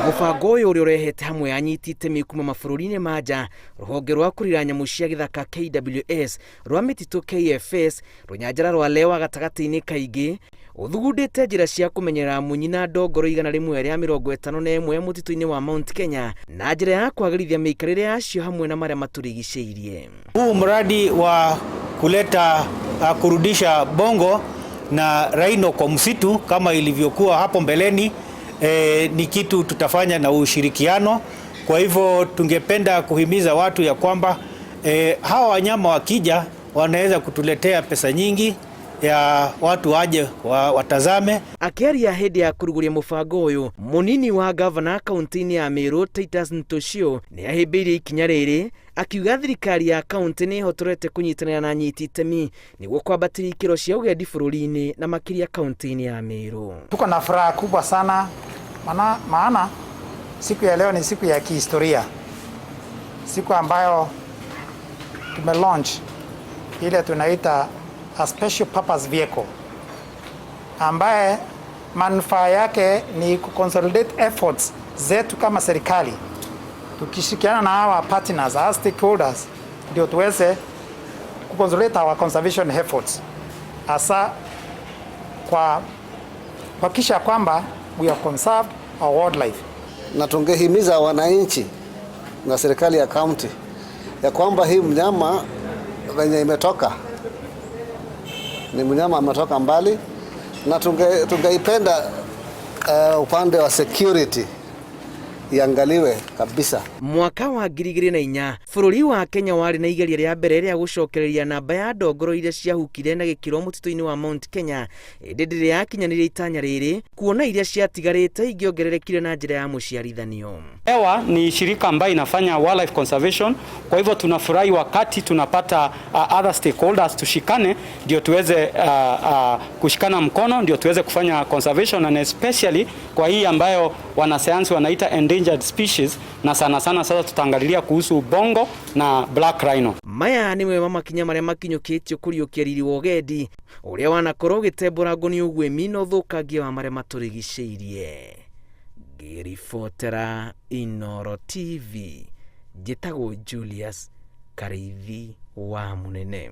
Mũbango ũyũ ũrĩa ũrehete hamwe anyiti itemi kuma mabũrũri-inĩ ma nja, rũhonge rwa kũrira nyamũ cia gĩthaka KWS, rwa mĩtitũ KFS, rũnyanjara rwa Lewa gatagatĩ-inĩ kaingĩ, ũthugundĩte njĩra cia kũmenyerera munyi na ndongoro 151 mũtitũ-inĩ wa Mount Kenya na njĩra ya kwagĩrithia mĩikarĩre yacio hamwe na marĩa matũrigicĩirie. Huu mradi wa kuleta kurudisha bongo na rhino kwa msitu kama ilivyokuwa hapo mbeleni, ni kitu tutafanya na ushirikiano. Kwa hivyo tungependa kuhimiza watu ya kwamba hawa wanyama wakija wanaweza kutuletea pesa nyingi ya watu waje watazame. Akĩaria hĩndĩ ya kũrugũria mũbango ũyũ, mũnini wa gavana kaunti-inĩ ya Meru Titus Ntoshio nĩ ahĩmbĩirie ikinya rĩrĩ, akiuga thirikari ya kaunti nĩ ĩhotorete kũnyitanĩra na anyiti itemi nĩguo kwambatĩria ikĩro cia ũgendi bũrũri-inĩ na makĩria kaunti-inĩ ya Meru. Tuko na furaha kubwa sana maana siku ya leo ni siku ya kihistoria, siku ambayo tume launch ile tunaita a special purpose vehicle ambaye manufaa yake ni kuconsolidate efforts zetu kama serikali tukishirikiana na hawa partners, our stakeholders, ndio tuweze kuconsolidate our conservation efforts, hasa kwa kuhakikisha kwamba we have conserved our wildlife. Na tungehimiza wananchi na serikali ya kaunti ya kwamba hii mnyama venye imetoka ni mnyama ametoka mbali, na tungeipenda upande wa security iangaliwe kabisa. Mwaka wa 2004 bũrũri wa Kenya warĩ na igeria rĩa mbere rĩa gũcokereria namba ya ndongoro iria ciahukire na gĩkĩro mũtitũ-inĩ wa Mount Kenya, ĩndĩ ndĩrĩ yakinyanĩria itanya rĩrĩ kuona iria ciatigarĩte ingĩongererekire na njĩra ya mũciarithanio. Hewa ni shirika ambayo inafanya wildlife conservation. Kwa hivyo tunafurahi wakati tunapata other stakeholders tushikane ndio tuweze kushikana mkono ndio tuweze kufanya conservation and especially kwa hii ambayo wanasayansi wanaita endangered species, na sana sana sasa tutaangalilia kuhusu bongo na black rhino. Maya nĩ ma makinya marĩa makinyũkĩtio kũriũkia riri wa ũgendi ũrĩa wanakorwo ũgĩtembũrangwo nĩ ũguĩmi na ũthũkangia wa marĩa matũrigicĩirie. Ngĩribotera Inooro TV, njĩtagwo Julius Karĩithi wa Mũnene.